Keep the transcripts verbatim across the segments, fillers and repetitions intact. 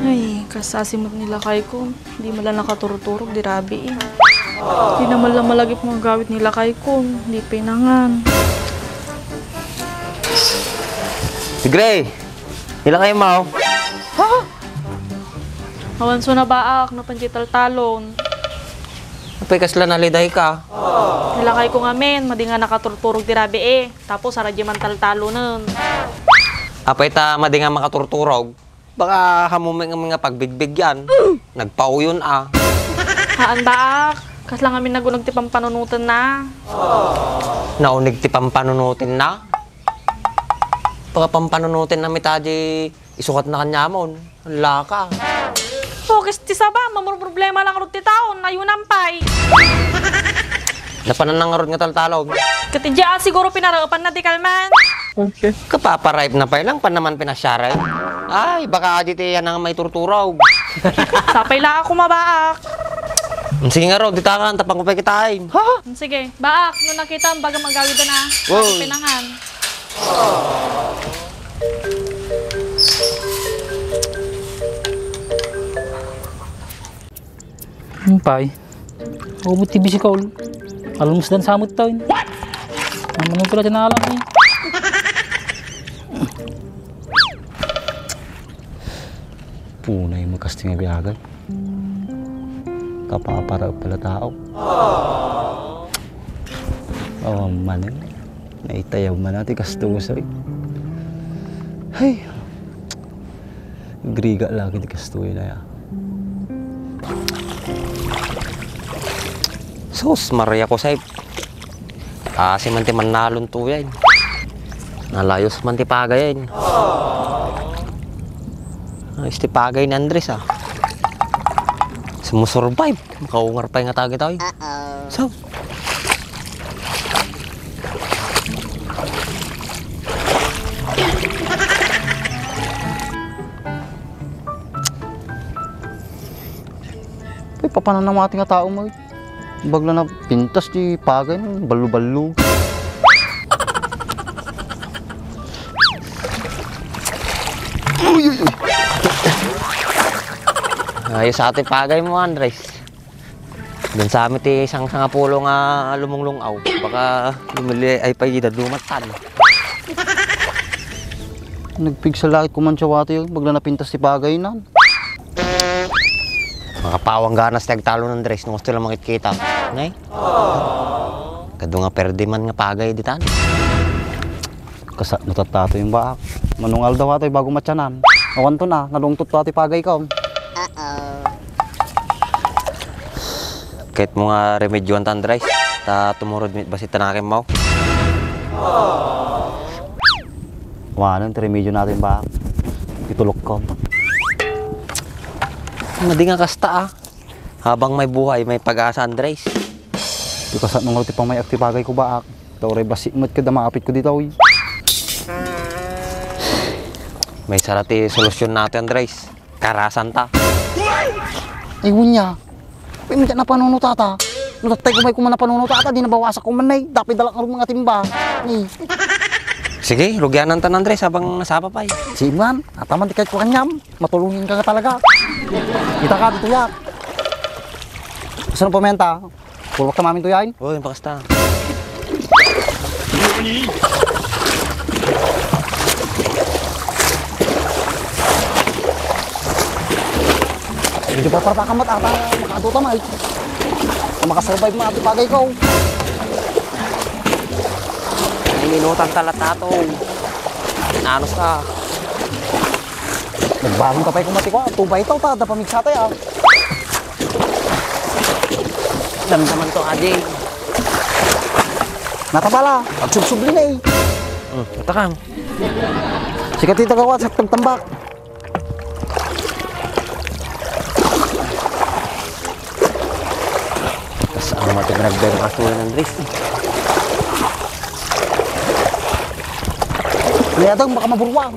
Ay, kasasi met ni lakayko. Di man la nakaturturog, di rabii. Di na man la malagip nga agawid ni lakayko. Di pinangan. Tigre! Ni lakaymo? Ha? Awan so nabaak, napan di taltalon. Apay kasla naliday ka? Ni lakayko ngamin, madi nga nakaturturog di rabii. Tapos, sara di man taltalonen. Apay ta madi nga makaturturog? Baka hamumek nga pagbigbigyan. Nagpauyon a. Haan baak. Kasla ngamin naguneg ti pampanunotenna. Naunig ti pampanunotenna? Baka pampanunotenna met a di isukatna kaniamon. Laka. Pukis ti saba, mamurproblema lang rod ti tao, nayunan pay. Napanan na ngarud nga taltalon. Ket idiay a siguro pinaraepanna ti kalman. Kapaparaep na pay lang, pan naman pinasiaray. Ay, baka adi ti yan ang may turturog. Sapay la ako mabaak. Sige nga ro, ditakan, tapang ko pay kitain. Ha? Sige, baak, no nakita, bagam agawid na. Wow. Pinangan. Ang pay. Ubot ti bisikol. Almusdan sa amot tayo. What? Ang mga pala tinalam eh. Punay mo kasting abiagan. Kapapara pala tao. Oh, man eh. Naitayaw man natin kastusoy. Hay. Griga lagi ti kastoy na ya. Sus, Maria ko say. Kasi man ti mannalon to yan. Nalayos man ti pagayen. Ayos ti pagay ni Andres ah. Sumusurvive. Makaungar pa yung atagi tayo. Uh-oh. So, Ay, papananamati nga tao mo. Bagla na pintas ti pagay, ballo-ballo. Uy, uy, uy. Ayos ati pagay mo, Andres. Doon sa amin ti sang sangapulo nga lumunglungaw. Baka lumili ay pa ida dumatan. Nagpigsa lakit kuman siya wati, bagla napintas ti pagay na. Makapawang ganas ti agtalo ni Andres, no gusto lang makitkita. Nay? Kadu nga perde man nga pagay ditan. Kasano tattato yung baak? Manungal daw atoy bago matyanan. Awan to na, nalungtot to ati pagay ko. Uh-oh. Kahit mo nga remedyoan ta, Andres, ta tumurod mit basit tanakin mo. Wanan ti remedyo natin ba? Itulok ko. Madi nga kasta ah. Habang may buhay, may pag-asa, Andres. Di kasano nga ti pamay-ak ti bagay ko baak. Tauray basi met kada maapit ko dita, uy. May sara ti solusyon natin, Andres. Karasan ta. Ay, unya. Uy, madi napanunotata. No, tatay ko may kuman napanunotata, di nabawasak ko man, nay. Dapat dalak nga mga timba. Ni. Sige, rugianan ta, Andres, habang nasapa pa eh. Sige man, ataman di kahit ko kanyam. Matulungin ka nga talaga. Kita ka dito, yak. Saan ang pamenta? Pulwak ta mamin to yain. Uy, bakas ta. Medyo paparpakan mat ata, makaduta, Mike. Makasurvive mo ati pagay ko. Ay, minutan talat ato. Nanos ka. Nagbangon ka pa, kumati ko, ah. Tubay ito, ta, da pamigsatay, ah. Damdaman to, Adi. Natabala, agsubsubli na, eh. Hmm, natakang. Sikat ito gawa, sa tambak. Saan mo ito pinagbenta ka, Andres? Ano yata, baka maburuan.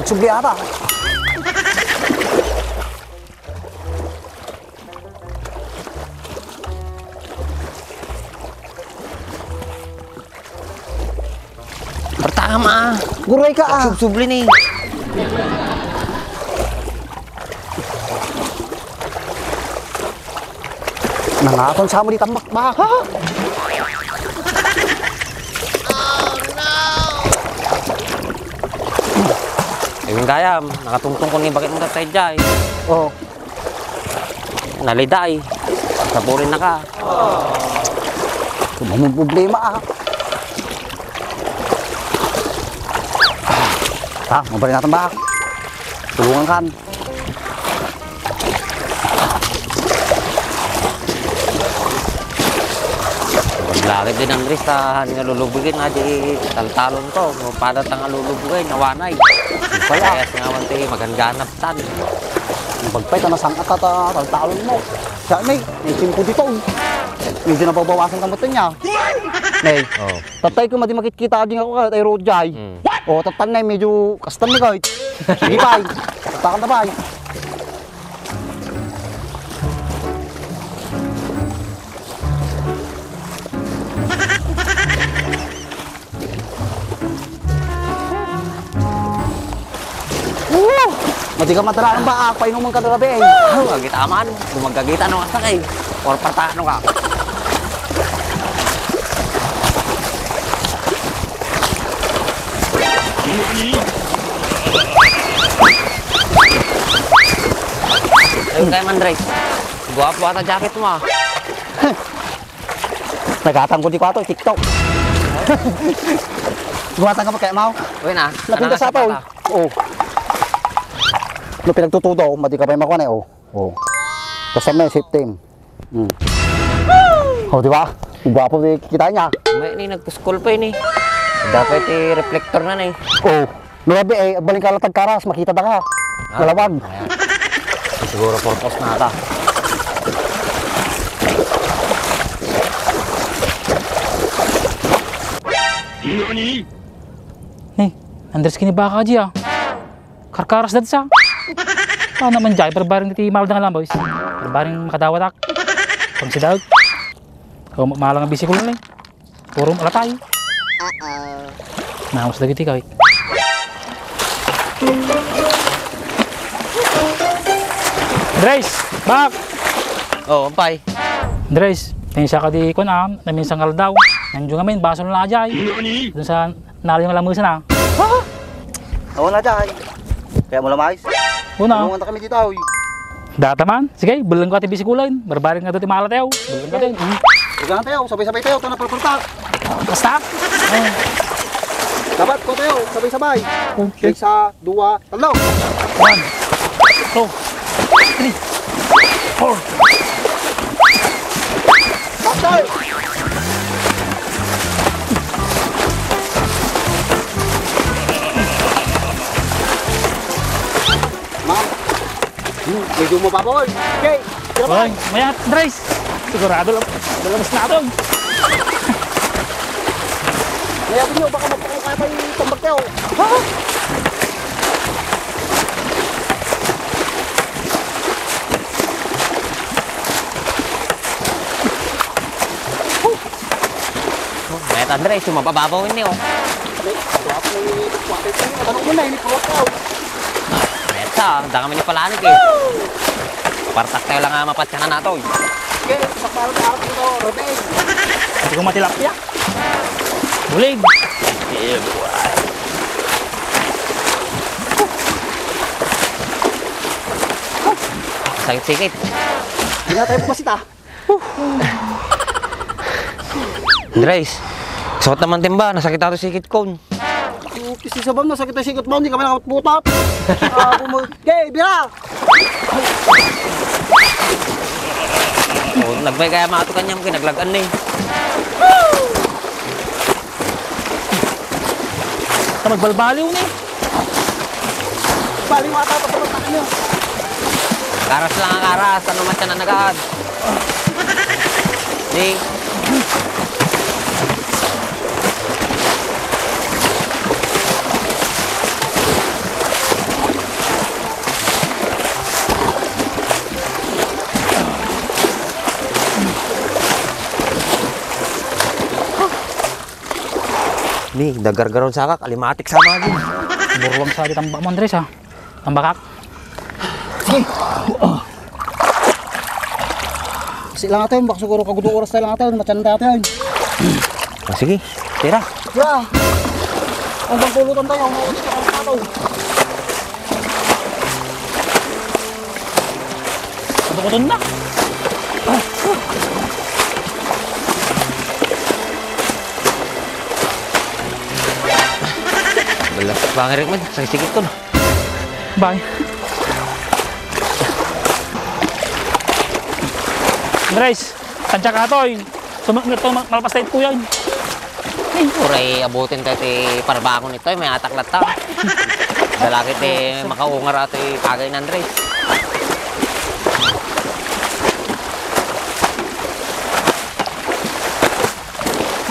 Agsubli ata. Pertama. Guray ka, ah. Subsubli ni. Nangaton sa mo di tambak ba? Ha? Ayun gayam, nakatungtong ko ni bakit mo tatay jay. Oh. Naliday. Sapurin na ka. Ano mong problema, ah? Ah, mabalin natin ba? Tulungan kan. Lagi din ang Andres, ta, nga lulubukin na di taltalon ko. Pada ta nga lulubukin, nawanay. Kaya nga man ti, maganda na tan. Ang bagpay, ta nasang ata, ta, taltalon mo. Siya, may, may tiyempo dito, eh. Medyo nababawasan ka mo niya. Nay, oh. Tatay ko, madi makikita, aging ako ka, tay Rojay. Hmm. Oh, tatan na, medyo kastan ni, guys. Sige, pay. Tatakan na, pay. Woo! Madi ka matara ang baak, painuman ka talaga, eh. Oh, agitaman. Gumagagita no, asa kay. Or patano ka. Ayun kayo, Mandres. Guwapo ata jacket mo, ah. Nagatang ko di ko ato, TikTok. Guwatan ka pa kaya, Mau? Uy na. Napinta sa ato. Oh. No, pinagtutudo, madi ka pa yung makuha na, oh. Oh. Basta may safety. Hmm. Oh, di ba? Gwapo di kita niya. May ni nagpuskol pa ini. Dapat ti reflector na ni. Oh. Grabe, eh, balik ka lang tagkaras, makita da ka. Ah, malawag. Ayan. Siguro purpose na ata. Ni, Andres, kini baka di, ah. Karkaras dadsa. Paano man jay, barbaring ti malda nga lambaw, is. Barbaring makadawatak. Kung si Daud. Kung malang ang bisikul na, eh. Puro alatay. Uh-oh. Naus lagi ti kawit. Andres, bak! Oh, ampay. Andres, tinsa ka di kuan, ah, naminsan nga aldaw. Nandiyo ngamin, basol na ajay. Doon sa nalo yung lamusan, ah. Ha? Oo na, jay. Kaya mo lamais? Una. Tulungan ta kami dito, oy. Data man. Sige, bulan ko ati bisikulan. Barbaring nga dati mahala tayo. Bulan ko tayo. Hmm. Huwag na tayo. Sabay-sabay tayo. Ito na, pagpunta. Basta. Dapat ko tayo. Sabay-sabay. Okay. Isa, dua, talo. One, two, three, four. Patay! Ma'am, hmm, medyo mababaw, eh. Okay, tira pa. Hoy, mayat, Andres. Sigurado lang. Dalabas na ito. Mayat nyo, baka magpakukay pa yung tambak nyo. Ha? Mayat, Andres, sumababaw ini, oh. May, wala pa nang iniipit ko. Ate, ano mo na, iniipit ko. Mayat sa, ang dami ni palanik, eh. Partak tayo lang nga mapatyanan nato, eh. Okay, sa parang ako dito, Rodel. Hindi ko matilapia. Bulig. Yeah, boy. Sakit-sakit. Hindi na tayo pumasita. Andres, sakit naman din ba? Nasakit ako sa sikit ko. Yung kisi sa bam, nasakit ang sikit mo, hindi kami nakaputputap. Ah, bumo-, okay, bira! Oh, nagmay kaya mga ito kanyang kinaglagan na eh. Sa magbalbaliw ni. Baliw ata ito sa mata niyo. Karas lang ang karas, ano man siya na nagaad. Di. Ni, dagargaron sakak, alimatik sa magi. Buruang sa di tambak mo, Andres, ha? Tambakak. Sige. Sila nga tayo, baka siguro kagudo oras tayo lang tayo, matyan tayo tayo. Ah, sige, tira. Ya. Ang bangkulutan tayo, ang mga oras tayo. Kagudo na. Balas, Bang Eric man, sakit-sakit ko, no? Bang. Andres, tansya ka toy. Suma-, ito, ma-, malpas tayo, kuya. Ay, uray, abutin tayo ti parbangon ito, eh, may atak latta. Dalakit, eh, makaungar ato, eh, pagay na, Andres.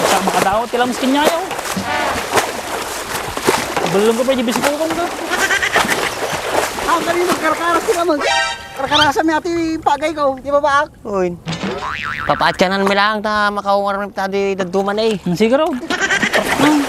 Basta makadaot ti lamus kenyayo. Belum ko pa di bisikukon ko. Ah, kanina karkaras sila mag-, karkarasan mi ati pagay ko, di ba, baak? Uy. Papaatyanan mi lang ta makaungar mi ta di daduma na eh. Hmm, siguro. Hmm.